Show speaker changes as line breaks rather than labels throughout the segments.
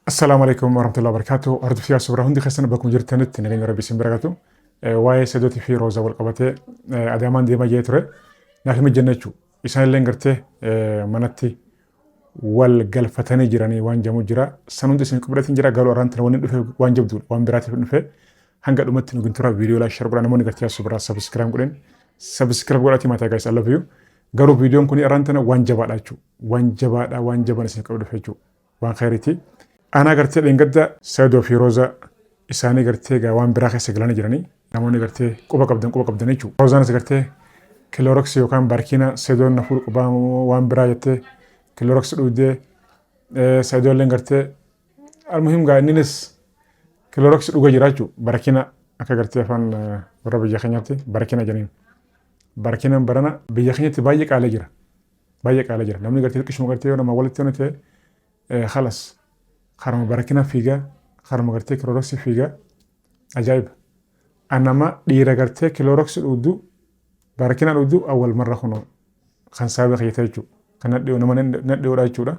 Assalaamu alaikum warahmatullahi wabarakatuh. Hordoftoota suuraa hundi keessan bakkuma jirtanitti nageenya Rabbii isin bira gatu. Waa'ee Saidootii fi Roozaa wal qabatee Adaamaan deemaa jee ture. Naaf hin mijanne jechuudha. Isaan illee gartee manatti wal galfatanii jiranii waan jamu jira. San hundi isin qabadhatiin jira, garuu arraan tana wanni dhufe waan jabduudha. Waan biraatiif dhufe hanga dhumatti nu gintura. Viidiyoo like, share godhaa. Namoonni gartee suuraa subscribe godhin. Subscribe godhaatii mataa, guys, I love you. Garuu viidiyoon kun arraan tana waan jabaadha jechuudha. Waan jabaadha, waan jabaan isin qabu dhufe jechuudha. Waan khayriiti. Anaa gartee dheengadda Saidoo fi Rooza isaanii gartee egaa waan biraa keessa galanii jiranii, namoonni gartee quba qabdan quba qabdan jechuudha. Roozaanis gartee Clorox yookaan barkiina Saidoon na fuudhu qabaa waan biraa jettee Clorox dhugdee, Saidoon illee gartee almuhim gaa inninis Clorox dhuga jira jechuudha. Barkiina akka gartee afaan warra biyya keenyaatti barkiina jedhaniin. Barkiinaan barana biyya keenyatti baay'ee qaalee jira. Baay'ee qaalee jira. Namni gartee xiqqishuma gartee yoo nama walitti yoo ta'e khalas karuma barakina fiiga, karuma gartee Clorox fiiga. Ajaa'iba. Anama dhiira gartee Clorox dhugdu, barakina dhugdu awwal marra kunoo kan sababa kiyya jechuudha. Kan nadhiyoo nama nadhiyoodha jechuudha.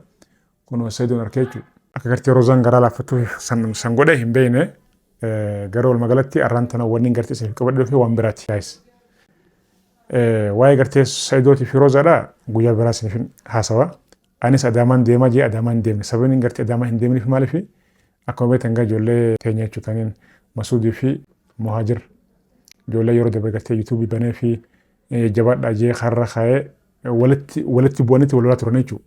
Kunoo Saidoon arkee jechuudha. Akka gartee Roozaan garaa laaffattuuf san godhe hin beekne, garuu walumaa galatti arraan tana wanni gartee isa qabadhe dhufe waan biraati. Guys. Waa'ee gartee Saidootii fi Roozaadha guyyaa biraa isiniif haasawa. Anis Adaamaan deemaa jee Adaamaan hin deemne. Sababni gartee Adaamaa hin deemneef maaliif? Akkuma beektan gaa ijoollee teenya jechuudha, taniin Masuudii fi Muhaajir, ijoollee yeroo dabre gartee yuutuubii banee fi jabaadhaa jee karra kaa'ee walitti bu'anitti wal lolaa turan jechuudha.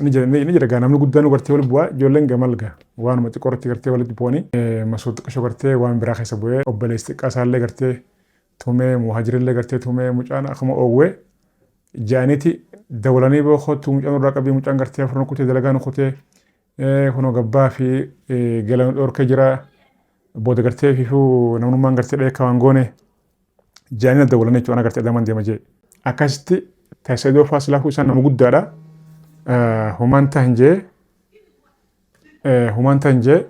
Ni jira gaa namni guddaan gartee wal bu'aa, ijoolleen gamal gaa waanuma xiqqoo irratti gartee walitti bu'anii, Masuud xiqqishoo gartee waan biraa keessa bu'ee obboleessi xiqqaa isaallee gartee tumee, Muhaajirillee gartee tumee, mucaan akkuma oowwee ja'aniiti dawalanii boo kottu mucaan irraa qabii, mucaan gartee afran kutee dalagaa nu kutee, kunoo gabbaa fi gala nu dhorkee jira, booda gartee fifuu namnummaan gartee dheekka waan goone ja'anii dawalanii jechuudha. Ana gartee Adaamaan deema jee. Akkasitti Saidoo faa silaafuu isaan nama guddaadha. Humaan ta'an jee humaan ta'an jee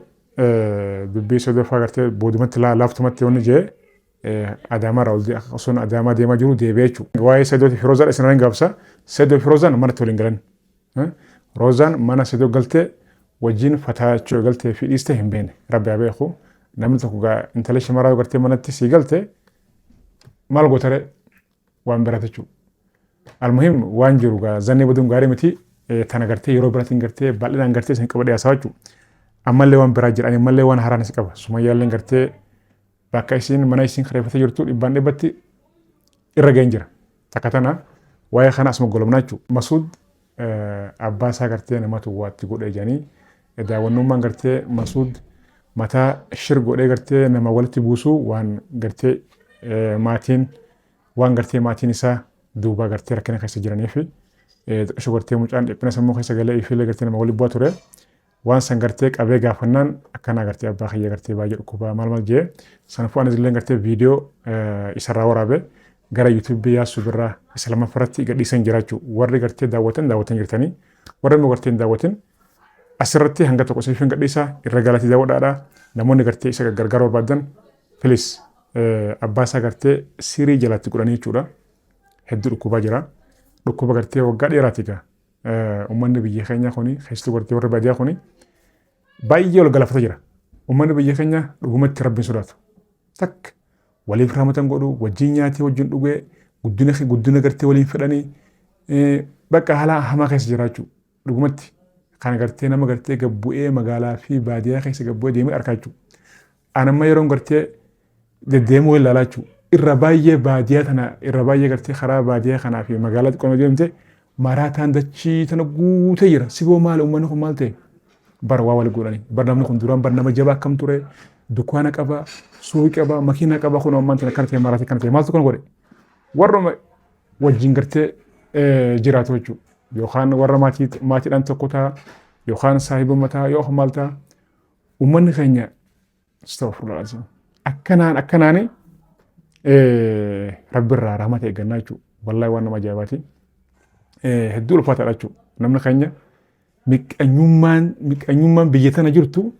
dubbii Saidoo faa gartee boodumatti laaftumatti wanni jee Adaamaa irraa ol osoo Adaamaa deemaa jiru deebi'ee jechuudha. Waa'ee Saidoo fi Roozaa isin irra gaabsa. Saidoo fi Roozaan manatti waliin galan. Roozaan mana Saidoo galtee wajjin fataa jechuu galtee fi dhiiste hin beekne. Rabbi haa beeku. Namni tokko gaa intala shamaraa gartee manatti sii galte maal gootaree waan biraati jechuudha. Almuhim waan jiru gaa zannee baduun gaarii miti. Tana gartee yeroo biraatiin gartee bal'inaan gartee isin qaba dhiyaasaa jechuudha. Ammallee waan biraa jira. Ani ammallee waan haaraan is qaba. Sumayyaallee gartee bakka isiin mana isiin kireeffatee jirtu dhibbaan dhibbatti irra ga'een jira. Takka tana waa'ee kana asuma golomnaa jechuudha. Masuud abbaa isaa gartee namatu waatti godhe jedhanii daawwannummaan gartee Masuud mataa shir godhee gartee nama walitti buusuu waan gartee maatiin waan gartee maatiin isaa duubaa gartee rakkina keessa jiranii fi xiqqisho gartee mucaan dhiphina sammuu keessa galee ifiillee gartee nama walitti bu'aa ture. Waan san gartee qabee gaafannaan akkanaa gartee abbaa kiyya gartee baay'ee dhukkubaa maal maal jee, sanafuu anis illee gartee viidiyoo isarraa waraabe gara yuutuubii yaasuu birraa isa lammaffaratti gadhiisan jira jechuudha. Warri gartee daawwatan daawwatan jirtanii, warri immoo gartee hin daawwatin asirratti hanga tokko isiniif hin gadhiisa, irra galatii daawwadhaadha. Namoonni gartee isa gargaaru barbaadan, please, abbaa isaa gartee sirii jalatti godhanii jechuudha. Hedduu dhukkubaa jira. Dhukkuba gartee waggaa dheeraati gaa. Uummanni biyya keenyaa kuni, keessattuu gartee warri baadiyyaa kuni baay'ee ol galafata jira. Uummanni biyya keenya dhugumatti Rabbiin sodaatu. Takka waliif rahmatan godhu, wajjin nyaatee wajjin dhugee, guddina guddina gartee waliin fedhanii bakka haala hamaa keessa jiraachuu dhugumatti kan gartee nama gartee gabbu'ee magaalaa fi baadiyyaa keessa gabbu'ee deemee argaa jechuudha. An amma yeroon gartee deddeemuu ilaalaa jechuudha. Irra baay'ee baadiyyaa tana, irra baay'ee gartee karaa baadiyyaa kanaa fi magaalaa xiqqoo deemte maraataan dachii tana guutee jira. Siboo maali, uummanni kun maal ta'e? Bara waa wal godhanii. Bar namni kun duraan bar nama jabaa akkam ture? Dukkaana qaba, suuqii qaba, makiina qaba, kun ammaan tana akkana ta'e, maraatee akkana ta'e, maaltu kana godhe? Warra wajjin gartee jiraatu jechuudha. Yookaan warra maatiidhaan tokko ta'a, yookaan saahibuma ta'a, yookaan maal ta'a. Uummanni keenya, astaghfirullah, akkanaan akkanaani Rabbirraa rahmata eeggannaa jechuudha. Wallaahi waan nama ajaa'ibaati. Hedduu ulfaataadha jechuudha. Namni keenya miqqanyummaan biyya tana jirtu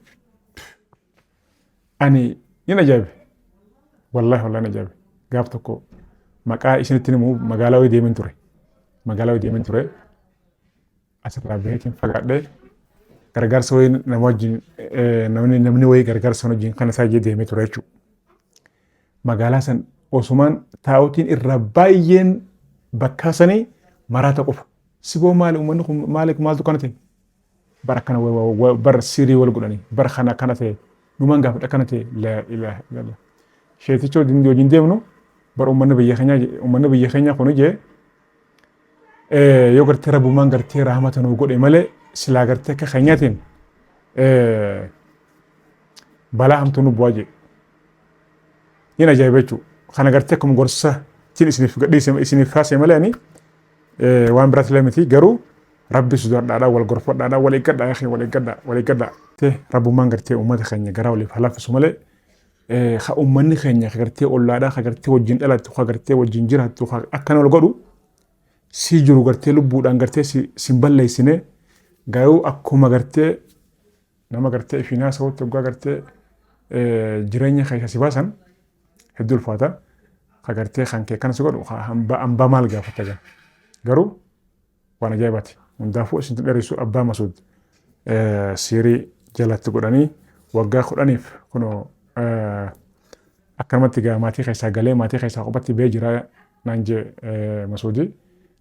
ani nin ajaa'ibe. Wallaahi wallaahi ajaa'ibe. Gaaf tokko maqaa isinitti himu magaalaa wayii deemen ture. Magaalaa wayii deemen ture. Asirraa baheetiin fagaadhee Gargaarsa wayii nama wajjin namni wayii gargaarsa sana wajjin kan isaa deemee ture jechuudha. Magaalaa san osumaan taa'utiin irra baay'een bakkaa sanii maraata qofa. Siboo maali uummanni kun maali maaltu kana ta'e? Bara kana bara sirii wal godhanii bara kana kana ta'e numaan gaafadha kana ta'e laa ilaaha illallah. Sheeticha wajjin deemnu bara uummanni biyya keenyaa kun jee yoo gartee rabbumaan gartee rahmata nuu godhe malee silaa gartee akka keenyaatiin balaa hamtuu nu bu'aa jee. Niin ajaa'iba jechuudha. Kana gartee akkuma gorsa tiin isiniif gadhiise isiniif kaase malee ani waan biraatti illee miti, garuu rabbi sodaadhaadhaa, wal gorfadhaadhaa, wal eeggadhaa, yaa wal eeggadhaa, wal eeggadhaa. Rabbummaan gartee uummata keenya garaa waliif haa laaffisu malee ka uummanni keenya ka gartee ollaadhaa, ka gartee wajjin dhalattu, ka gartee wajjin jiraattu, ka akkana wal godhu si jiru gartee lubbuudhaan gartee sin balleessine, garuu akkuma gartee nama gartee ifiin haasa'utti waggaa gartee jireenya keessa si baasan hedduu ulfaata. Ka gartee kan kee kana si godhu hambaa maal gaafata gaa. Garuu waan ajaa'ibaati. Hundaafuu isin dheeressu, abbaa Masuud siirii jalatti godhanii waggaa 10f kunoo akkanumatti gaa maatii keessaa galee maatii keessaa qophatti bee jira naan jee Masuudii.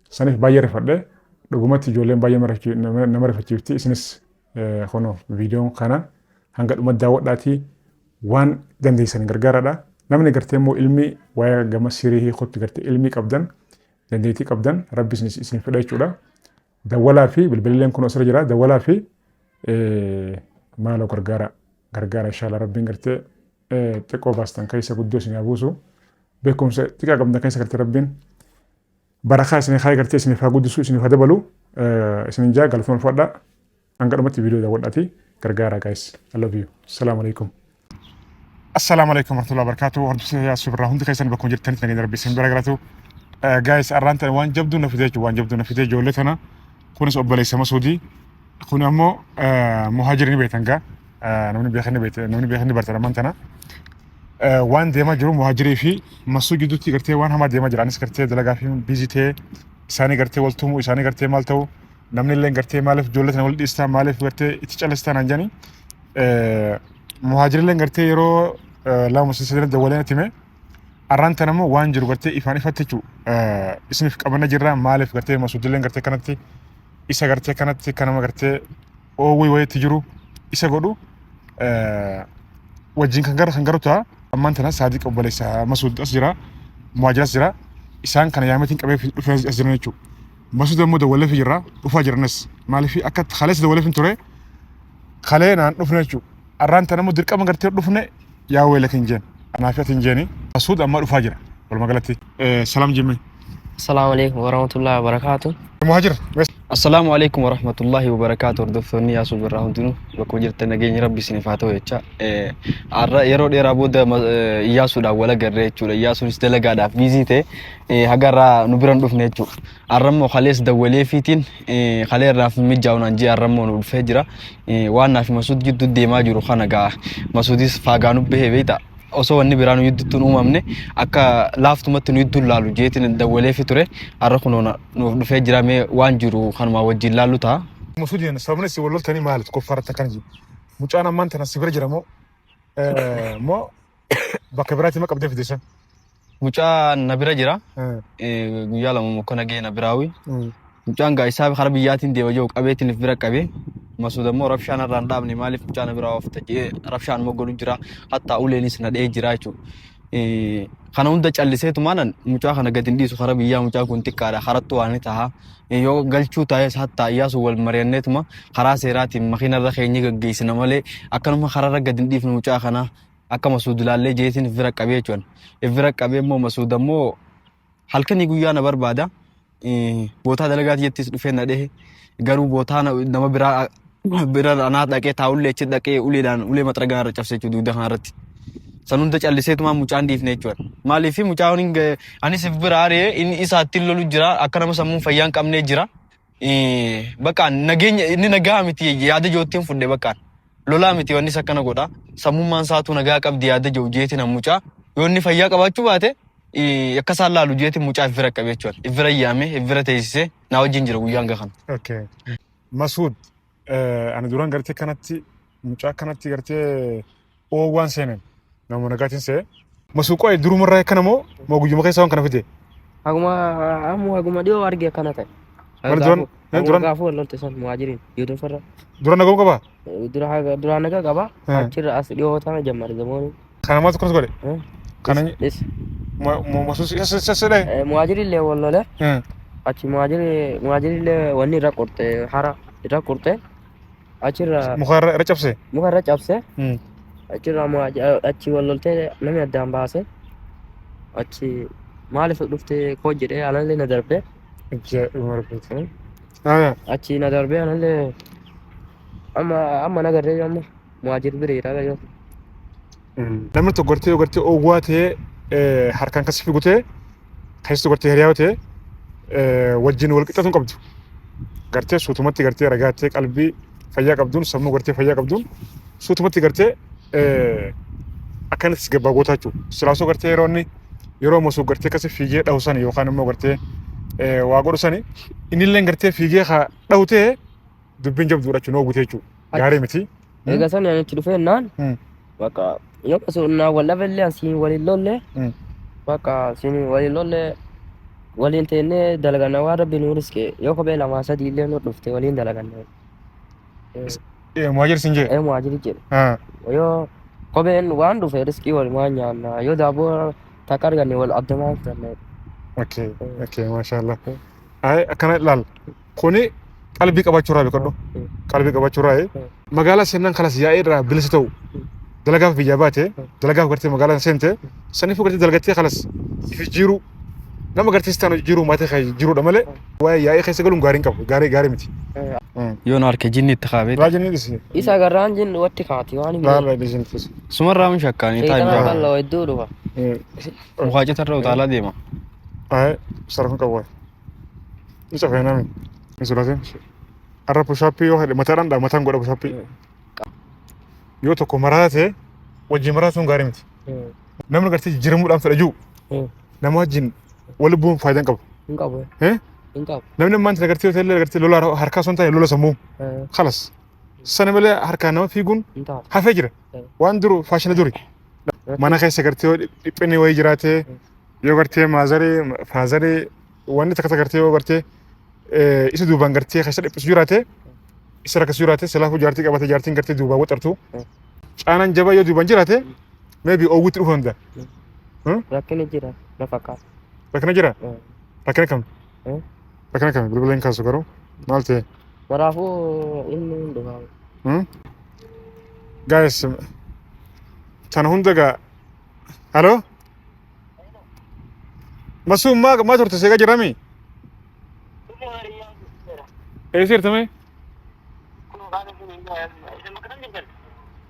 Saniif baay'ee rifadhe. Dhugumatti ijoolleen baay'ee nama rifachiifti. Isinis kunoo viidiyoon kana hanga dhuma daawwadhaatii waan dandeessan gargaaraadha. Namni gartee immoo ilmi waa'ee gama sirii hiikutti gartee ilmi qabdan, dandeettii qabdan, rabbi isin fedha jechuudha. Dawwalaa fi bilbilleen kun asirra jira. Dawwalaa fi maaloo gargaara gargaara. Inshallah rabbiin gartee xiqqoo baastan keessa guddoo isin haa buusu. Beekumsa xiqqaa qabdan keessa gartee rabbiin barakaa isin haa gartee isiniif haa guddisu, isiniif haa dabalu. Isinin jaa galatoon fudhadhaa. Hanga dhumatti viidiyoo daawwadhaatii gargaara guys. I love you. Assalamu alaikum. Assalaamu alaikum warahmatullahi wabarakatuh. Hordoftoota Yaasuu Birraa hundi keessan bakkuma jirtanitti nageenya rabbii isin bira galatu. Guys, arraan ta'e waan jabduu na fidee jechuudha. Waan jabduu na fidee ijoollee tana. Kunis obboleessa Masuudii. Kun ammoo muhaajiri ni beektan gaa. Namni beekan ni beektan, namni beekan ni bartan ammaan tana. Waan deemaa jiru muhaajirii fi Masuu gidduutti gartee waan hamaa deemaa jira. Anis gartee dalagaa fi busy ta'ee isaanii gartee wal tumuu isaanii gartee maal ta'u namni illee gartee maaliif ijoollee tana wal dhiistaa, maaliif gartee itti callistaa naan jedhani. Muhaajirilleen gartee yeroo lama sadii dawwalee natti hime. Arraan tana immoo waan jiru gartee ifaan ifatti jechuudha. Isiniif qabanna jirra. Maaliif gartee Masuudilleen gartee kanatti isa gartee kanatti kanama gartee oowwii wayiitti jiru isa godhu wajjin kan garu ta'a. Ammaan tana Saadiq obboleessa Masuud as jira. Muhaajiras jira. Isaan kana yaametiin qabee dhufee as jiran jechuudha. Masuud immoo dawwaleef jira. Dhufaa jiranis. Maaliif akka kaleessa dawwaleef hin ture. Kalee naan dhufne jechuudha. Arraan tana immoo dirqama gartee dhufne yaa weela kan jeen. Anaaf ati hin jeeni. Masuud amma dhufaa jira. Walumaa galatti. Salaam jimme.
Assalamu alaikum warahmatullahi wabarakatuh.
Muhaajir.
Assalaamu alaikum warahmatullahi wabarakaatu. Hordoftoonni Yaasuu Birraa hundinuu bakkuma jirtan nageenyi rabbi isiniif haa ta'u jecha. Har'a yeroo dheeraa booda Iyyaasuudhaan wal agarree jechuudha. Iyyaasuunis dalagaadhaaf busy ta'e haga irraa nu bira hin dhufne jechuudha. Har'a immoo kalees dawwaleefiitiin kalee irraaf mijaa'u naan jee har'a immoo nu dhufee jira. Waan naaf Masuud gidduu deemaa jiru kana gaa Masuudis faagaa nu bahee beektaa. Osoo wanni biraa nu gidduutti hin uumamne akka laaftumatti nu gidduu laalu jeetiin dawwaleefi ture. Har'a kunoo nuuf dhufee jira, mee waan jiru kanuma wajjin laallu ta'a.
Masuudiin sababni isin wal loltanii maali? Tokkoffaarratti akkana jiru. Mucaan ammaan tana si bira jira moo moo bakka biraatti ma qabdee fide san?
Mucaan na bira jira. Guyyaa 2 mokkona ga'e na biraawi. Mucaan gaa isaa karaa biyyaatiin deema jiru qabeetiin if bira qabee. Masuud ammoo rabshaan irraa hin dhaabne, maaliif mucaa na biraa oofta jedhee rabshaan immoo godhu jira. Hattaa uleenis na dha'ee jira jechuudha. Kana hunda calliseetumaanan mucaa kana gadi hin dhiisu karaa biyyaa, mucaan kun xiqqaadha, karattu waan ni taha. Yoo galchuu taa'es hattaa Iyyaasu wal mari'anneetuma karaa seeraatiin makiinarra keenya gaggeessina malee akkanuma karaarra gadi hin dhiifnu mucaa kana akka Masuud ilaallee jeetiin if bira qabee jechuudha. If bira qabee immoo Masuud ammoo halkanii guyyaa na barbaada. Bootaa dalagaati jettis dhufee na dhehe. Garuu bootaa nama biraa bira anaa dhaqee taa'ullee achi dhaqee uleedhaan ulee maxaragaa irra cabse jechuudha dugda kanarratti. San hunda calliseetumaan mucaan dhiifne jechuudha. Maaliif mucaan anis if bira ari'ee inni isaatti lolu jira, akka nama sammuun fayyaa hin qabnee jira. Bakka nageenya inni nagaa miti yaada ijoottiin fudhe, bakkaan. Lolaa miti wanni isa akkana godha. Sammummaan isaatuu nagaa qabdi yaada jiru jeetiin mucaa. Yoo inni fayyaa qabaachuu baate akka isaan laalu jeetiin mucaa if bira qabe jechuudha. If bira yaamee if bira teessisee na wajjin jira guyyaan gahan.
Okay. Masuud. Ani duraan gartee kanatti mucaa kanatti gartee oowwaan seenan nama nagaatiin see. Masuuqoo durumarraa akkana moo moo guyyuma keessaa waan kana fide?
Haguma ammoo haguma dhiyoo arge akkana ta'e.
Mana duraan
Haguma
duraan
gaafuu wal lolte san muhaajiriin yuutuufarra.
Duraan nagoo qabaa?
Dura duraan nagaa qaba. Achirra as dhiyoo tana jammar gamooni.
Kana maaltu akkas godhe? Kana
Dhis.
masuus isa isa dhahe?
Muhaajirillee wal lole. Achi muhaajirillee wanni irra qorte hara irra qorte. Achirra
Muka irra cabse?
Muka irra cabse. Achirra achi wal loltee namni addaan baase. Achi maaliif dhufte koo jedhee anallee na darbe.
Ajaa'ibuma rabbiiti.
Achi na darbee anallee amma amma na garree amma muhaajir bira jira yoo.
Namni tokko gartee yoo gartee oowwaa ta'ee harkaan kasi figu ta'e keessattuu gartee hiriyaa ta'e wajjin wal qixxatuu hin qabdu. Gartee suutumatti gartee ragaattee qalbii fayyaa qabduun sammuu gartee fayyaa qabduun suutumatti gartee akkanatti si gabbaa gootaa jechuudha. Silaasoo gartee yeroo inni yeroo mosuu gartee akkasi fiigee dhahu sani yookaan immoo gartee waa godhu sani innillee gartee fiigee haa dhahu ta'e dubbiin jabduudha jechuudha oogute jechuudha. Gaarii miti.
Egaa san ani itti dhufee naan bakka yoo osoo naa wal dhaballee asiin waliin lolle bakka asiin waliin lolle waliin teennee dalaganna waan rabbi nuu riske yoo kophee lamaa sadii illee nu dhufte waliin dalaganna.
Muhaajir siin jee.
Ee muhaajiri jedhe. Yoo kopheen waan dhufe riskii walumaan nyaanna yoo daaboo takka arganne wal addamaan fudhanna.
Okay, okay, mashallah. Ay, akkana ilaal. Kuni qalbii qabaachuu irraa beekadhu. Qalbii qabaachuu irraa magaalaa seenaan kalas yaa'ee irraa bilisa ta'u. Dalagaaf biyyaa baate, dalagaaf gartee magaalaa seente, saniifuu gartee dalagattee kalas if jijjiiruu. Nama gartee sitaan jijjiiruu maatii kee jijjiiruudha malee waa'ee yaa'ee keessa galuun gaarii hin qabu. Gaarii gaarii miti.
Yoo na harka jinni itti kaabee.
Laa jennee dhisi.
Isa agarraan jin watti kaati waan hin
Laa laa dhisi dhisi.
Sumarraa mun shakkaanii taa'im
Seexana
jira.
bal'oo hedduu dhufa.
Mukaa citarra utaalaa deema.
Ay, sarafin qabu waay. Ni cafee nami. Hin sodaatin. Har'a pushaappii yoo hedhe mataadhaan dha mataan godha pushaappii. Yoo tokko maraata ta'e wajjin maraatuun gaarii miti. Namni gartee jijjiiramuudhaan fedha jiru nama wajjin wal bu'uun faayidaa hin qabu.
Hin qabu.
Eh?
Hin qabu.
Namni ammaan tana gartee yoo ta'e illee gartee lola harkaa osoo hin taane lola sammuu. Kalas. Sana malee harkaan nama fiiguun
Hin taatu.
hafee jira. Waan duru faashina duri. Mana keessa gartee yoo dhiphinni wayii jiraatee yoo gartee maazarii faazarii wanni takka takka gartee yoo gartee isa duubaan gartee keessa dhiphisu jiraate isa rakkisu jiraate silaafuu jaartii qabate jaartiin gartee duubaan waxartu caanaan jabaa yoo duubaan jiraate maybe oowwitti dhufuu danda'a.
Rakkinni jira na fakkaata.
Rakkina jira? Rakkina kam? Rakkina kam? Bilbila hin kaasu garuu maal ta'e?
Maraafuu inni hin dhufa.
Guys, tana hunda gaa. Halo? Masuu maa maa turte seeqa jirami? Eessa jirtame?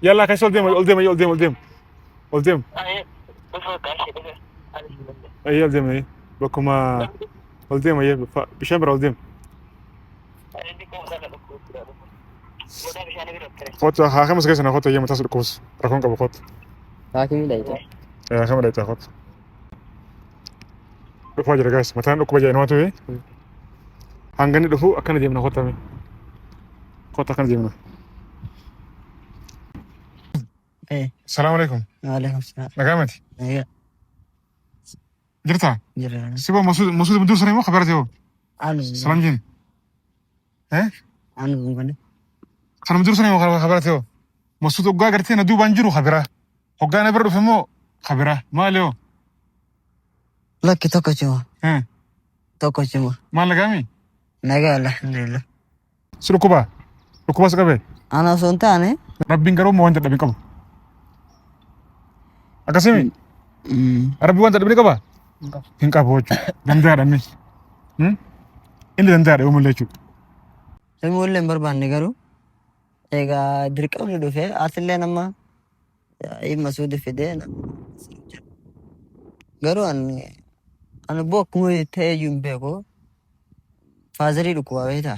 Yalla keessa ol deema ol deema ol deema ol deema ol deema. Ayyee ol deema ayyee bakkuma ol deema ayyee bishaan bira ol deema. Kottu haakama keessa na kottu ayyee mataa si dhukkubsu rakkoon qabu kottu.
Haakimii dhayite.
Haakama dhayita kottu. Dhufaa jira guys mataan dhukkuba jedhe namatu hanga inni dhufu akkana deemna kottame. Kottu akkana deemna. Salaamu alaikum.
Waalaikum salaam.
Nagaa miti.
Nagaa.
Jirtaa?
Jira.
Siba masuud masuud mudur sana immoo khabarate hoo?
Anu.
Salaam jeen. Eh?
Anu gungane.
Kana mudur sana immoo khabarate hoo? Masuud hoggaa gartee na duubaan jiru khabira. Hoggaa na bira dhufe immoo khabira. Maali hoo?
Lakki tokko cima.
Eh?
Tokko cima.
Maal nagaami?
Nagaa alhamdulillah.
Si dhukkubaa? Dhukkuba si qabee?
Ana osoo hin taane.
Rabbiin garuu immoo waan dadhabin qabu. Akkasimi? Rabbi waan dadhabin qabaa? Hin qabu jechuudha. Danda'aadha inni. Inni danda'aadha yoomillee jechuudha.
Yoomillee hin barbaanne garuu egaa dirqamni dhufe atillee nama Masuudi fidee garuu ani boo akkuma ta'ee iyyuu hin beeku. Faazarii dhukkubaa beektaa?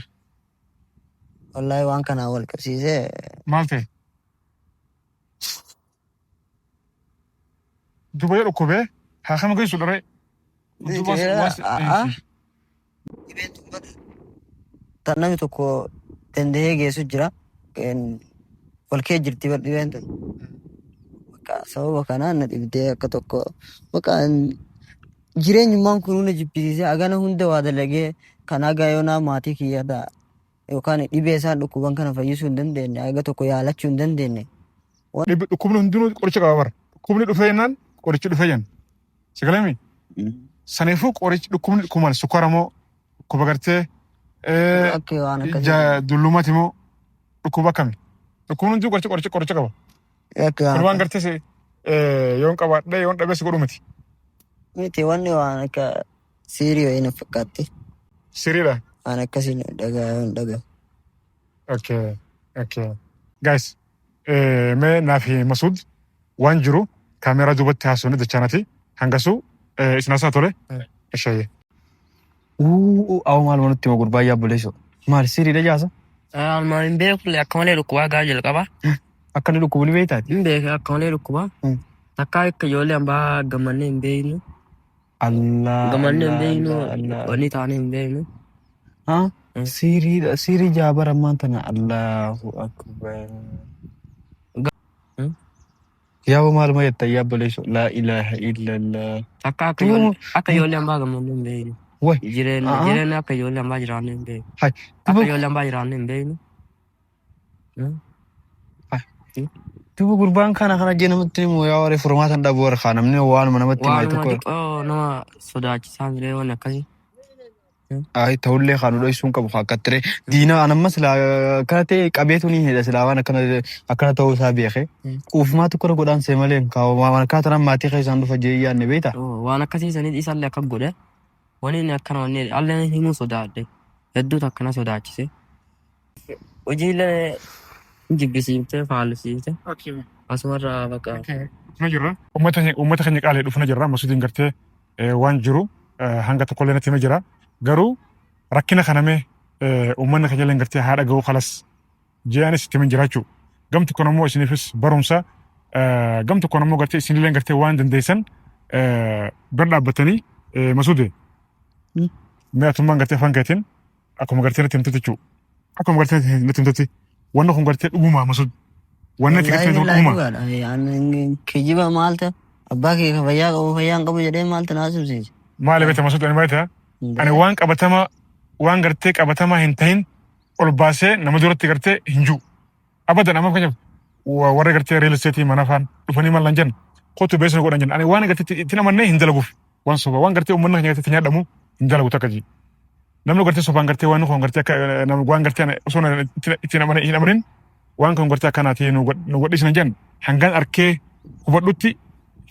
Wallaahi waan kanaan wal qabsiisee.
Maal ta'e? Duba yoo dhukkubee haakama geessu dharee. Duba
Dhibeen tun tan namni tokko Dandahee geessu jira. Wal kee jirti bar dhibeen tun. Bakka sababa kanaan na dhibdee akka tokko bakka jireenyummaan kunuu na jibbisiisee hagana hunda waa dalagee kan haga yoonaa maatii kiyyarraa yookaan dhibee isaan dhukkuban kana fayyisuu hin dandeenye haga tokko yaalachuu hin dandeenye.
Dhukkubni hundinuu qoricha qaba bara. Dhukkubni dhufee jennaan qorichi dhufee jenna. Sigalami? Saniifuu qorichi dhukkubni dhukkuba sukkaara moo dhukkuba gartee
Akka waan akkasii.
Dullumati moo dhukkuba akkami? Dhukkubni hundinuu qoricha qoricha qoricha qaba.
Akka
Kun waan
waan
gartee yoon qabaadhee yoon dhabee si godhu miti.
Miti, wanni waan akka siirii wayii na fakkaatti.
Siriidha.
Waan akkasii dhagaa yoon dhagaa.
Okay. Guys, mee naa fi Masuud waan jiru kaameeraa duubatti haasofne dachaanati hangasuu isin haasaa tole. Ishaayee.
Uu, awu maal manatti hima gurbaa yaabboleessu. Maal siriidha jaasa?
Almaan hin beeku, akka malee dhukkubaa gaa jalqaba.
Akka inni dhukkubu ni beektaati?
Hin beeku, akka malee dhukkubaa. Takka akka ijoollee hambaa gammannee hin beeknu.
Allah.
Gammannee hin beeknu.
Allah.
Wanni taanee hin beeknu.
Ha? Siriidha, sirii jaabara ammaan tana, Allahu akbar. Yaaboo maaluma jetta yaabboleessu? Laa ilaaha illallah.
Takka akka ijoollee akka ijoollee hambaa gammannee hin beeknu.
Way.
Jireenya jireenya akka ijoollee hambaa jiraannee hin beeknu.
Hai.
Akka ijoollee hambaa jiraannee hin beeknu.
Duuba gurbaan kana kana jee namatti himu yaa warri furmaatan dhabu warra kaa namni waanuma namatti himaa
Waanuma
tokko.
xiqqoo nama sodaachisaa miree waan akkasii.
Ay, ta'ullee kan dho'isuun qabu akka ture. Diina an amma silaa akkana ta'e qabeetu ni hidha silaa waan akkana akkana ta'uu isaa beeke. Quufumaa tokko godhaan see malee waan akkana tanaan maatii keessaan dhufa jee yaadne beekta.
Waan akkasii sanii isaallee akka godhe wanni inni akkana wanni allee himuu sodaadhe hedduutu akkana sodaachise. Hojiilee jibbisiiftee faallisiifte asumarraa bakka.
Dhufna jirra. Uummata keenya qaalee dhufna jirra. Masuudiin gartee waan jiru hanga tokkollee natti hima jira. Garuu rakkina kana mee uummanni keenya illee gartee haadha ga'uu kalas ji'aanis itti himan jiraachuu. Gam tokkoon ammoo isiniifis barumsa, gam tokkoon ammoo gartee isinillee gartee waan dandeessan bira dhaabbatanii. Masuude, mee atummaan gartee afaan keetiin akkuma gartee natti himtetti jechuudha. Akkuma gartee natti himtetti wanni kun gartee dhugumaa, Masuud? Wanni ati gartee
Wallaahi
dhuguma.
dhugaadha. Kijiba maalta abbaa kee ka fayyaa qabu fayyaa hin qabu jedhee maalta naa subsiise.
Maali beekta Masuud, ani beekta ani waan qabatamaa, waan gartee qabatamaa hin tahin ol baasee nama duratti gartee hin jiru. Abadan. Amma fakkeenyaaf warra gartee real estate mana faan dhufanii maal naan jenna, kootu beeksisa godhan jenna, ani waan gartee itti namannee hin dalaguuf, waan soba, waan gartee uummanni keenya gartee itti nyaadhamu hin dalagu takka ji. Namni gartee sobaan gartee waan kun gartee akka nama waan gartee ana osoo itti hin amanin waan kun gartee akkanaati nu godhisna jenna, hangaan arkee hubadhutti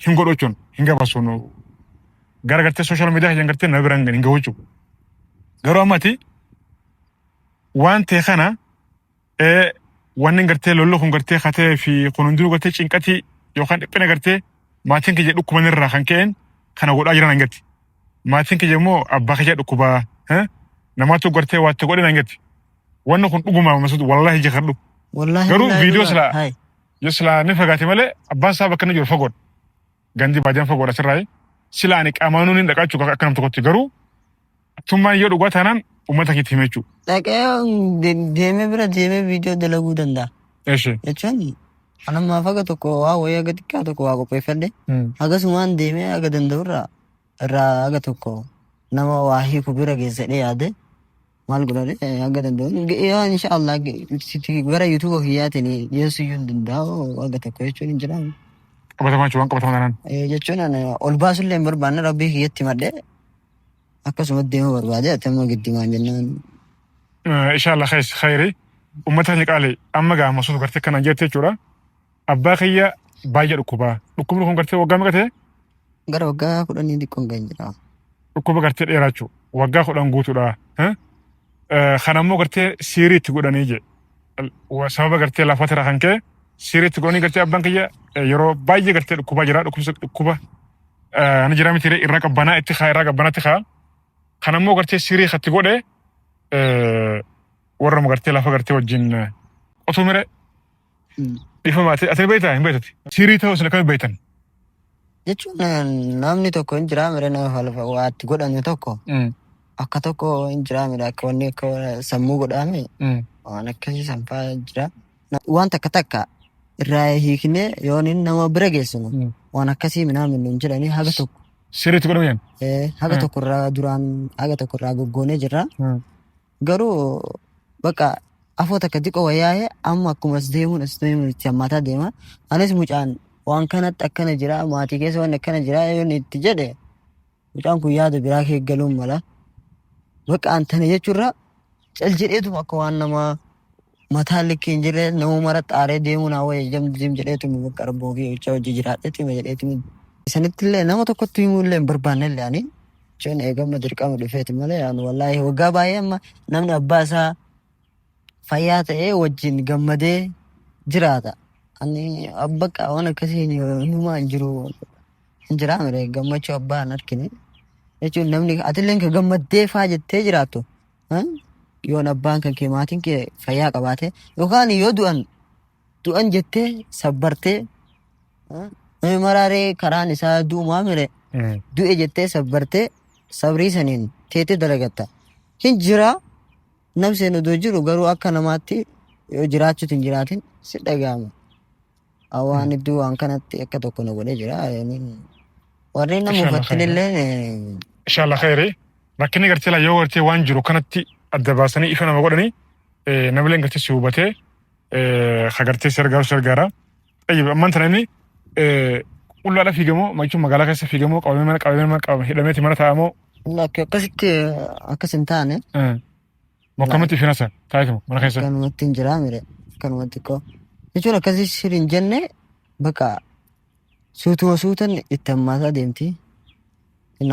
hin godhu jechuun hin gabaasu nu gara gartee social media kan gartee nama biraan hin gahu jechuudha. Garuu ammati waan ta'e kana wanni gartee lolli kun gartee katee fi kun hundinuu gartee cinqatii yookaan dhiphina gartee maatiin kiyya dhukkuban irraa kan ka'een kana godhaa jiran hangatti. Maatiin kiyya immoo abbaa kiyya dhukkubaa namaatu gartee waatti godhe hangatti. Wanni kun dhugumaa Masuud, wallahi jekadhu.
Wallaahi
Garuu
billaahi
viidiyoo
dhugaadha.
silaa
Hai.
yoo silaa ni fagaate malee abbaan isaa bakka inni jiru fagoodha. Gandi baadiyaan fagoodha sirraayi. Silaa ani qaamaanuu ni dhaqaa jechuudha akka nam tokkotti, garuu tummaan yoo dhugaa taanaan uummata keetti hime jechuudha.
Dhaqee deemee bira deemee viidiyoo dalaguu danda'a.
Eshi.
Jechuun anammaaf haga tokko waa wayii haga xiqqaa tokko waa qopheeffadhe hagasumaan deemee haga danda'urraa irraa haga tokko nama waa hiiku bira geessadhee yaade maal godhadhe haga danda'u yoo insha Allah gara YouTube kiyyaatiin dhiyeessuu iyyuu hin danda'u haga tokko jechuun hin jiraatu.
Qabatamaa jechuun waan qabatamaa taanaan.
Jechuun ani ol baasullee hin barbaanne, rabbii kiyyatti madhee akkasuma deemuu barbaade, ati amma giddimaan jennaan.
Inshallah khayri. Uummata keenya qaalii, amma gaa Masuud gartee kanaan jette jechuudha. Abbaa kiyya baay'ee dhukkubaa. Dhukkubni kun gartee waggaa meeqa ta'e?
Gara waggaa 10 xiqqoon kan jira.
Dhukkuba gartee dheeraa jechuudha. Waggaa 10 guutuudha. Kana immoo gartee siirii itti godhanii je. Sababa gartee lafatirraa kan ka'e siirii itti godhanii gartee abbaan kiyya yeroo baay'ee gartee dhukkubaa jira. Dhukkubsa dhukkuba ni jira miti irraa qabbanaa itti kaa, irraa qabbanaatti kaa. Kana immoo gartee siirii katti godhe warra gartee lafa gartee wajjin qotuu mire dhifama. Ati beektaa hin beektati? Siirii ta'uu isin akkamitti beektan?
Jechuun namni tokko hin jiraa mire, nama lafa waa itti godhame tokko akka tokko hin jiraa mire, akka wanni akka sammuu godhame. Waan akkasii san fa'aa jira. Waan takka takka irraa hiiknee yoon inni nama bira geessinu waan akkasii minaamin nuun jedhanii haga tokko
Sirriitti godhame yan.
Haga tokko irraa duraan haga tokko irraa goggoonee jirra. Garuu bakka afoo takka xiqqoo wayyaa'ee amma akkuma as deemuun as deemuun itti hammaataa deema. Anis mucaan waan kanatti akkana jira maatii keessa waan akkana jira yoon itti jedhe mucaan kun yaada biraa kee galuun mala. Bakka an tana jechuurra cal jedheetuma akka waan nama mataa likkii hin jirre nama mara xaaree deemuu naa wayya jam jim jedheetuma bakka rabboo kiyya bichaa hojii jiraadheetuma jedheetuma. Isanitti illee nama tokkotti himuu illee hin barbaanne illee ani jechuun eegamma dirqama dhufeeti malee ani wallaahi waggaa baay'ee amma namni abbaa isaa fayyaa ta'ee wajjin gammadee jiraata. Ani bakka waan akkasii hinumaa hin jiru. Hin jiraa mire gammachuu abbaa hin argine. Jechuun namni atilleen ka gammaddee faa jettee jiraattu. Yoon abbaan kan kee maatiin kee fayyaa qabaate yookaan yoo du'an du'an jettee sabbartee namni maraaree karaan isaa du'umaa mire du'e jettee sabbartee sabrii saniin teetee dalagatta. Hin jiraa namseen odoo jiru garuu akka namaatti yoo jiraachuutti hin jiraatin si dhaga'ama. Waan hedduu waan kanatti akka tokko na godhee jira. Warreen nama
Inshallah
ufattin
khayri.
illee
Inshallah khayri. Rakkinni gartee laa yoo gartee waan jiru kanatti adda baasanii ifa nama godhanii namilleen gartee si hubatee ka gartee si gargaaru si gargaara. Tayyib ammaan tana inni qullaadha fiigamoo jechuun magaalaa keessa fiigamoo qabamee mana qabamee mana qabamee hidhameeti mana taa'amoo
Lakki akkasitti akkas hin taane
Mokkamitti finasa taa'etuma mana keessa.
Akkanumatti hin jiraa mire akkanumatti koo jechuun akkasii sirri hin jenne bakka suutuma suutan itti hammaataa deemti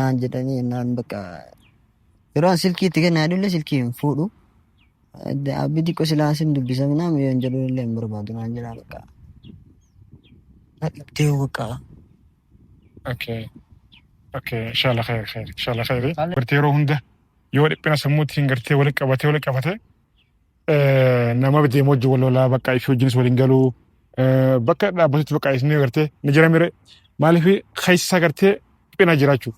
naan jedhanii naan bakka yeroo an silkii itti kennaa jedhullee silkii hin fuudhu abbi xiqqoo silaa sin dubbisa minaa yoo hin jedhu illee hin barbaadu naan jedhaa bakka na dhibdee bakka.
Okay. Okay. Inshallah khair khair. Inshallah khair. Gartee yeroo hunda yoo dhiphina sammuutiin gartee walitti qabatee walitti qabate nama deemu wajjin wal lolaa bakka ifii wajjinis waliin galuu bakka dhaabbatutti bakka isin gartee ni jira mire maaliif keessa isaa gartee dhiphina jiraachuu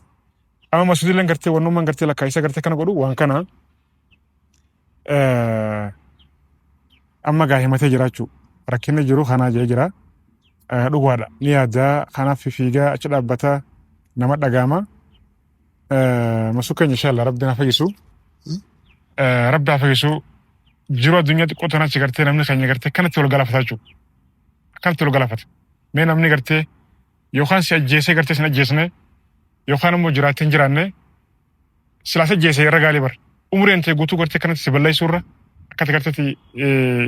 amma masuudilleen gartee wannummaan gartee lakkaa isa gartee kana godhu waan kana amma gaa himatee jiraachuu rakkinni jiru kanaa jee jira dhugaadha ni yaadaa kanaaf fiigaa achi dhaabbataa nama dhagaama. Masuu keenya inshallah rabbi haa fayyisu. Rabbi haa fayyisu. Jiru addunyaa xiqqoo tana achi gartee namni keenya gartee kanatti wal galaafata jechuudha. Akkanatti wal galaafata. Mee namni gartee yookaan si ajjeesee gartee sin ajjeesne yookaan immoo jiraattee hin jiraanne silaa si ajjeesee irra gaalii bar. Umriin tee guutuu gartee kanatti si balleessuu irra akkatti gartee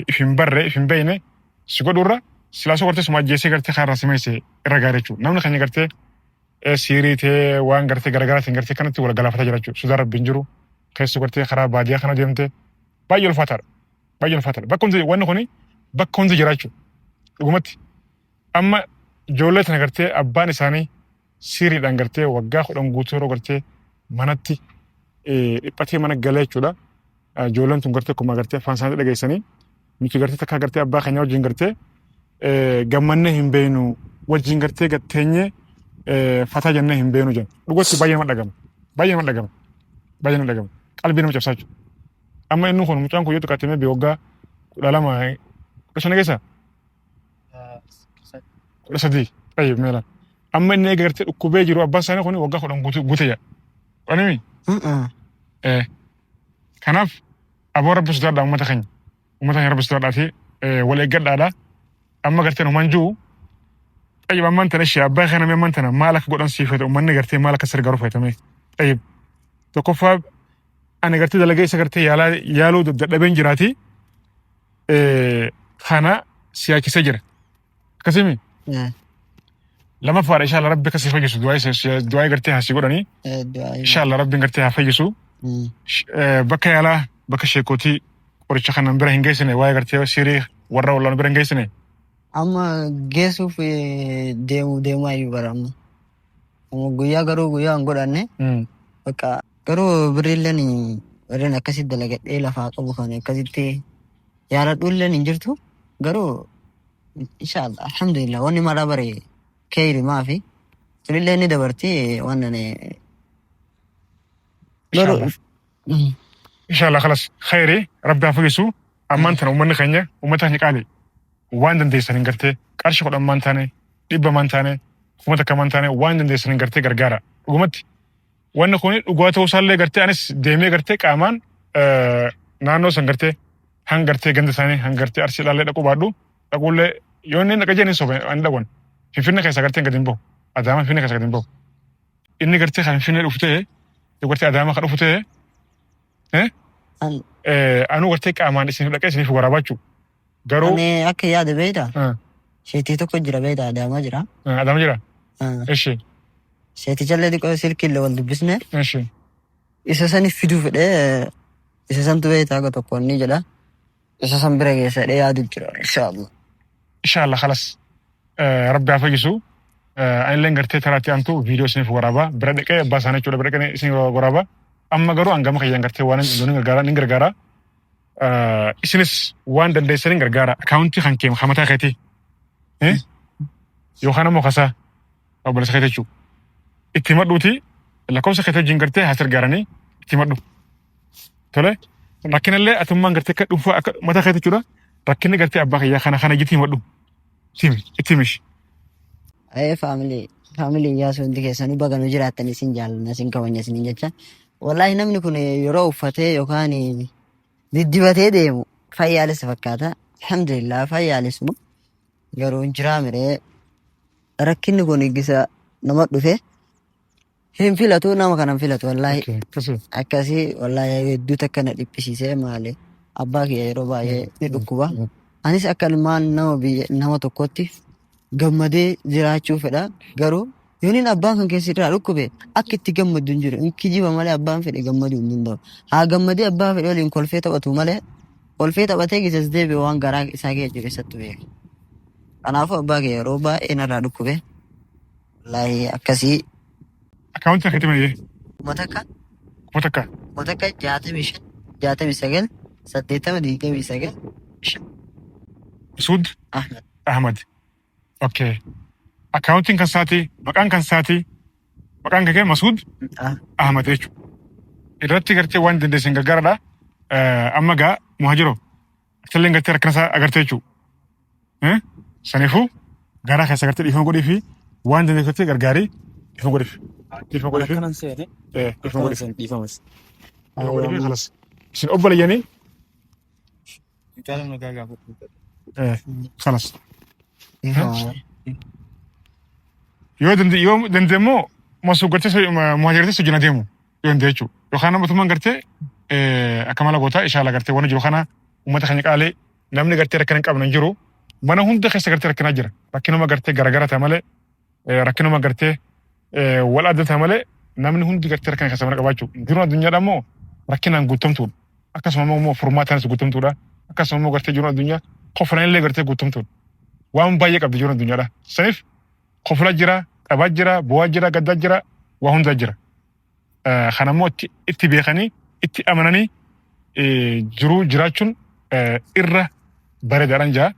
if hin barre if hin beekne si godhu irra silaa soo gartee suma ajjeesee gartee kaarraa si meesse irra gaarii jechuudha. Namni keenya gartee siirii ta'ee waan gartee garaagaraatiin gartee kanatti wal galaafataa jira jechuudha. Sodaa rabbiin jiru keessu gartee karaa baadiyyaa kana deemte baay'ee ulfaataadha. Baay'ee ulfaataadha. Bakka hundi wanni kuni bakka hundi jira jechuudha. Dhugumatti amma ijoollee tana gartee abbaan isaanii siiriidhaan gartee waggaa 10 guutuu yeroo gartee manatti dhiphatee mana galee jechuudha. Ijoolleen tun gartee akkuma gartee afaan isaanii dhageessanii nuti gartee takkaa gartee abbaa keenya wajjin gartee gammannee hin beeknu wajjin gartee gatteenyee fataa jennee hin beeknu jenna. Dhugatti baay'ee nama dhagama. Baay'ee nama dhagama. Baay'ee nama dhagama. Qalbii nama cabsaa jechuudha. Amma inni kun mucaan kun yoo xiqqaate mee waggaa 12 15 keessa 13 tayyib meela. Amma inni eega gartee dhukkubee jiru abbaan isaanii kun waggaa 10 guute jedha. Kudhanimi? Kanaaf aboo rabbi sodaadhaa uummata keenya. Uummata keenya rabbi sodaadhaa fi wal eeggadhaadha. Amma garteen human jiru. Tayyib ammaan tana ishee abbaa keenya namni ammaan tana maal akka godhan siif feete uummanni gartee maal akka sirgaaru feetame. Tayyib tokkoffaa ani gartee dalagee isa gartee yaalaa yaaluu dadhabeen jiraati. Kana si yaachisee jira. Akkasimi lamaffaadha inshallah rabbi akka si fayyisu du'aa gartee haa si godhanii inshallah rabbiin gartee haa fayyisu. Bakka yaalaa bakka sheekootii qoricha kanan bira hin geessine waa'ee gartee sirii warra wallaan bira hin geessine.
Amma geessuuf deemu deemaa iyyuu bara amma. Amma guyyaa garuu guyyaa hin godhanne. Bakka garuu birriilleen warreen akkasitti dalagadhee lafaa qabu kan akkasitti yaaladhuulleen hin jirtu. Garuu inshallah alhamdulillah wanni maraa bare keeyri maafi sunillee ni dabarti waan ani garuu
Inshallah. Inshallah khalas khayri rabbi haa fayyisu. Ammaan tana uummanni keenya uummata keenya qaali waan dandeessaniin gartee qarshii 10 maan taane 100 maan taane 1000 maan taane waan dandeessaniin gartee gargaara. Dhugumatti wanni kun dhugaa ta'uu isaallee gartee anis deemee gartee qaamaan naannoo san gartee hanga gartee ganda isaanii hanga gartee arsii ilaallee dhaquu baadhu dhaquullee yoo inni dhaqa jeen hin sobe ani dhaqan finfinne keessa gartee gadi hin bahu Adaamaa finfinne keessa gadi hin bahu inni gartee kan finfinnee dhufu ta'e yoo gartee Adaamaa kan dhufu ta'e anuu gartee qaamaan isiniif dhaqee isiniif waraabaa jechuudha. Garuu
Ani akka yaada beektaa? Sheetii tokko jira beektaa Adaamaa jira.
Adaamaa jira. Ishi.
Sheetichallee xiqqoo silkiillee wal dubbisne.
Ishi.
Isa sani fiduu fedhee isa santu beektaa akka tokko inni jedha. Isa san bira geessa jedhee yaadu jira inshaallah.
Inshallah kalas rabbi haa fayyisu. Anilleen gartee taraatti aantu viidiyoo isiniif waraabaa bira dhaqee abbaa isaanii jechuudha bira dhaqee isin waraabaa. Amma garuu hangama kiyyaan gartee waan hin gargaara ni gargaara. Isinis waan dandeessaniin gargaara. Akaawuntii kan kee kan mataa keetii yookaan ammoo kasaa obboleessa keetii jechuudha. Itti himadhuuti lakkoofsa keetii wajjin gartee haa gargaaranii itti himadhu. Tole rakkinallee atummaan gartee akka dhuunfaa akka mataa keetii jechuudha. Rakkinni gartee abbaa kiyyaa kana kana jetti himadhu. Itti himish.
Ayee faamilii faamilii Iyyaasuu hundi keessanuu baga nu jiraattan isin jaallanna isin kabajna isiniin jecha. Wallaahi namni kun yeroo uffatee yookaan diddibatee deemu fayyaalessa fakkaata. Alhamdulillah fayyaalessuma. Garuu hin jiraa miree rakkinni kun gisa nama dhufe hin filatu nama kana hin filatu wallaahi.
Okay, akkasii.
Akkasii wallaahi hedduu takka na dhiphisiisee maali abbaa kiyya yeroo baay'ee ni dhukkuba. Anis akka ilmaan nama biyya nama tokkotti gammadee jiraachuu fedha. Garuu yooniin abbaan kan keessa irraa dhukkube akka itti gammaddu hin jiru. Hin kijiba malee abbaan fedhe gammaduu hin danda'u. Haa gammadee abbaa fedhe waliin kolfee taphatu malee kolfee taphatee gisas deebi'e waan garaa isaa keessa jiru isattu beeka. Kanaafuu abbaa kiyya yeroo baay'ee narraa dhukkube. Wallaahi akkasii.
Akkaawuntii keetti malee
1000.
1000.
1000 65 69 80 29 5.
Suud
Ahmed.
Ahmad. Okay. Akkaawuntiin kan isaati, maqaan kan isaati, maqaan kee Masuud Ahmad jechuudha. Irratti gartee waan dandeessan gargaaradha. Amma gaa muhajiroo atilleen gartee rakkina isaa agartee jechuudha. Saniifuu garaa keessa gartee dhiifama godhii fi waan dandeessu gartee gargaarii dhiifama godhiif. Dhiifama godhiif.
Akkanan seene.
Dhiifama godhiif.
Akkanan dhiifamas.
Dhiifama godhiif kalas. Isin obboleeyyanii
Mucaa nama nagaa gaafadhu.
Kalas. Yoo danda'e yoo danda'e immoo masuu gartee muhaajirtee wajjin adeemu yoo danda'e jechuudha. Yookaan mootummaan gartee akka mala gootaa ishaala gartee waan jiru kana uummata keenya qaalee namni gartee rakkina hin qabne hin jiru. Mana hunda keessa gartee rakkinaa jira. Rakkinuma gartee garagara ta'a malee rakkinuma gartee wal adda ta'a malee namni hundi gartee rakkina keessa mana qabaachuu. Jiruun addunyaadha immoo rakkinaan guutamtuudha. Akkasuma immoo furmaataanis guutamtuudha. Akkasuma immoo gartee jiruun addunyaa koflaan illee gartee guutamtuudha. Waan baay'ee qabdi jiruun addunyaadha. Saniif kofla jira, qabaa jira, bu'aa jira, gaddaa jira, waa hundaa jira. Kana immoo itti beekanii itti amananii jiruu jiraachuun irra bareedaadhaan jaa.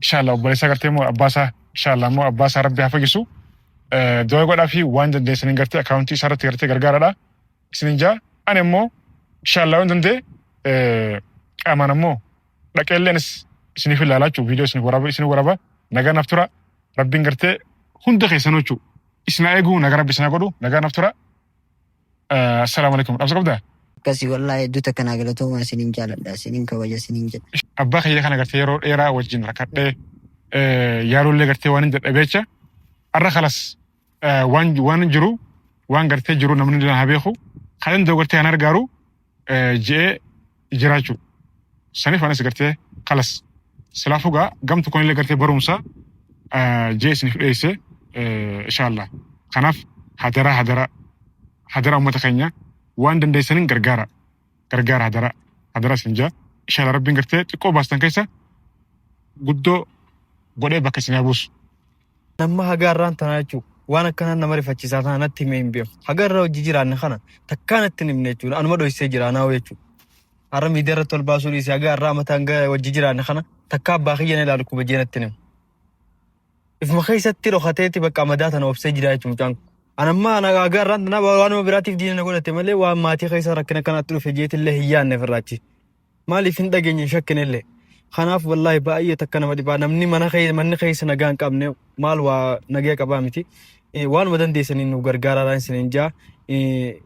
Inshallah obboleessa gartee immoo abbaasaa inshallah immoo abbaasaa rabbi haa fayyisu. Du'a godhaa fi waan dandeessaniin gartee akkaawuntii isaa irratti gartee gargaaradha. Isinin jaa ani immoo inshallah waan danda'e qaamaan ammoo dhaqeellee anis isiniif ilaalaa jechuudha viidiyoo isiniif waraaba isin waraaba nagaa naaf tura rabbiin gartee hunda keessanuu jechuudha isin haa eegu nagaa rabbi isin haa godhu nagaa naaf tura. Assalaamu alaikum dhabsa qabdaa?
Akkasii wallaahi hedduu takka naa galatooma isiniin jaaladha isiniin kabaja isiniin jedha.
Abbaa kiyya kana gartee yeroo dheeraa wajjin rakkadhee yaaluullee gartee waan hin dadhabeecha har'a kalas waan waan jiru waan gartee jiru namni na haa beeku kan danda'u gartee kan gargaaru je'ee jiraachuu saniif anis gartee kalas silaafuu gaa gam tokkoon illee gartee barumsa je'ee isiniif dhiyeesse inshallah kanaaf hadaraa hadaraa hadaraa uummata keenya waan dandeessaniin gargaara gargaara hadaraa hadaraa isin jaa inshallah rabbiin gartee xiqqoo baastan keessa guddoo godhee bakka isin haa buusu.
Namma haga har'aan tanaa jechuudha. Waan akkanaa nama rifachiisaa tana natti himee hin beeku. Haga irra hojii jiraanne kana takkaa natti hin himne jechuudha. Anuma dhoysee jira anaa jechuudha. Har'a miidiyaa irratti ol baasuu dhiisee haga har'aa mataa hanga hojii jiraanne kana takkaa abbaa kiyya na ilaalu kubajee natti hin himu. Ifuma keessatti dhokateeti bakka madaa tana obsee jira jechuudha mucaan kun. Anamma ana haga har'aan tanaa waanuma biraatiif diina na godhate malee waan maatii keessa rakkina kanaatti dhufe jeetillee hin yaadne ofirraachi. Maaliif hin dhageenye hin shakkinellee. Kanaaf wallaahi baay'ee takka nama dhibaa namni mana manni keessa nagaa hin qabne maal waa nagaa qabaa miti. Waanuma dandeessaniin nu gargaaraadhaan isiniin jaa.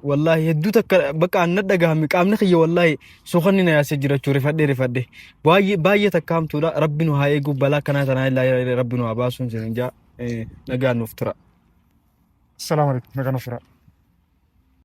Wallaahi hedduu takka bakka anna dhagahame qaamni kiyya wallaahi suukanni na yaasee jira jechuudha rifadhee rifadhe. Baay'ee baay'ee takka hamtuudha rabbi nu haa eegu balaa kanaa tanaa illaa rabbi nu haa baasuun isiniin jaa. Nagaan nuuf tura.
Assalaamu alaikum nagaan nuuf tura.